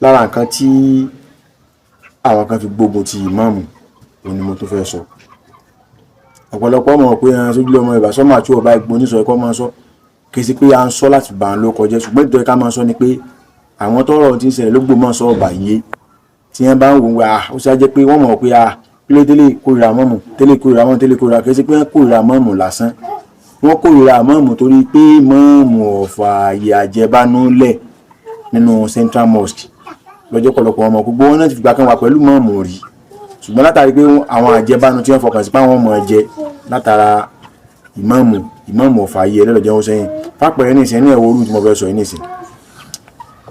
Lára nǹkan tí àwọn kan fi gbógun ti ìmáàmù òun ni mo tún fẹ́ sọ. Ọ̀pọ̀lọpọ̀ mọ̀ pé ẹran sójú ọmọ Yorùbá sọ́mà tí ọba ipò oníṣọ́ ẹ̀kọ́ máa sọ. Kì í sí pé à ń sọ láti bà ń ló kọjá, ṣùgbọ́n ìtọ́jú ká máa sọ ni pé àwọn tọ́rọ̀ tí ń ṣẹlẹ̀ l'Ógbómọ̀ṣọ́ ọba yé tí wọ́n bá ń wò wá, ó ṣe á jẹ́ pé wọ́n mọ̀ pé kílé tẹ́lẹ̀ kórìíra mọ́mù, tẹ́lẹ̀ kórìíra mọ́mù, tẹ́lẹ̀ kórìíra. Kì í ṣe pé wọ́n kórìíra mọ́mù lásán, wọ́n kórìíra mọ́mù torí pé mọ́mù ọ̀fà àyè àjẹbánú lẹ̀ nínú Central Mosque lọ́jọ́. Pọ̀lọpọ̀ ọmọ gbogbo wọn náà ti fìgbà kan wà pẹ̀lú mọ́mù rí, ṣùgbọ́n látàrí pé àwọn àjẹbánu tí wọ́n fọkàn sí pé àwọn ọmọ jẹ látara ìmáàmù, ìmáàmù ọ̀fà ayé ẹlẹ́lọ́jẹ́ wọn sẹ́yìn. Fàpẹ̀rẹ̀ ní ìsìn ní ẹ̀wọ̀ orú tí mo fẹ́ sọ yìí nìsín,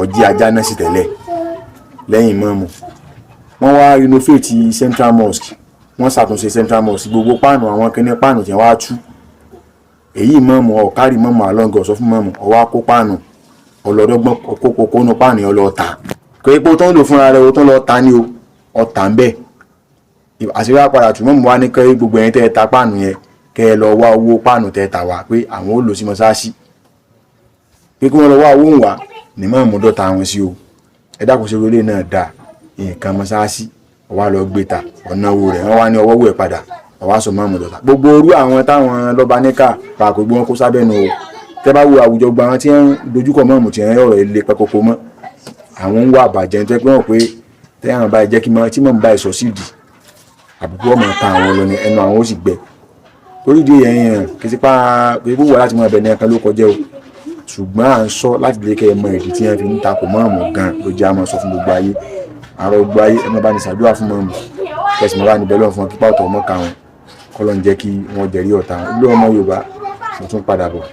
ọjí ajá náà sì tẹ̀lẹ̀ lẹ́yìn ìmáàmù. Wọ́n wá renovate Central Mosque, wọ́n ṣàtúnṣe Central Mosque. Gbogbo páànù, àwọn kíní páànù tí wọ́n á tú èyí, ìmáàmù ọ̀kárì ìmáàmù àlọ́ngọ̀ sọ fún ìmáàmù, ọwọ́ á kó páànù ọlọ́dọ́gbọ́n kókó nù páànù yẹn lọ tà. Kò epo tó ń lò fúnra rẹ̀, o tó ń lọ ta ní o, ọ̀tà ń bẹ̀. Àṣírí àpàdà tù mọ́mù wá ní kẹ́ gbogbo ẹ̀yin tẹ́ ẹ ta páànù yẹn, kẹ́ ẹ lọ wá owó páànù tẹ́ ẹ tà wá, pé àwọn ó lò sí mọ́sáàsì, pé kí wọ́n lọ wá owó ń wá ní mọ́mù dọ́ta wọn sí o. Ẹ dákun, ṣe wọlé náà dà nǹkan mọ́sáàsì, ọwá lọ gbé ta ọ̀nà owó rẹ̀, wọ́n wá ní ọwọ́ wẹ̀ padà, ọwá sọ mọ́mù dọ́ta. Gbogbo orú àwọn táwọn lọ́ba níkà pàkó gbé wọn kó sábẹ́nu o. Tẹ́ bá wo àwùjọ, gba àwọn tí wọ́n dojúkọ mọ́mù tí wọ́n ọ̀rọ̀ ilé pẹ́kọ́kọ́ mọ́, àwọn ń wá àbàjẹ́ tó pé wọ́n pé tẹ́yàn báyìí jẹ́ kí tí mọ́mù báyìí sọ sídìí àbùkù ọmọ ta àwọn lọ ní ẹnu, àwọn ó sì gbẹ torí ìdí èyàn yẹn. Kì í sí pa kì í wúwo láti mọ ẹbẹ ní ẹ̀kan ló kọjá o, ṣùgbọ́n à ń sọ láti lè kẹ́ ẹ mọ ìdí tí wọ́n fi ń takò mọ́ọ̀mù gan ló jẹ́ àmọ́ sọ fún gbogbo ayé, àrò gbogbo ayé. Ẹ má bá ní ṣàdúrà fún mọ́ọ̀mù, kẹsì mọ́ bá ní bẹ́lọ̀ fún wọn, kípa ọ̀tọ̀ ọmọ ká wọn, kọ́lọ́ ń jẹ́ kí wọ́n jẹ̀rí ọ̀tá wọn. Ilé ọmọ Yorùbá, mo tún padà bọ̀.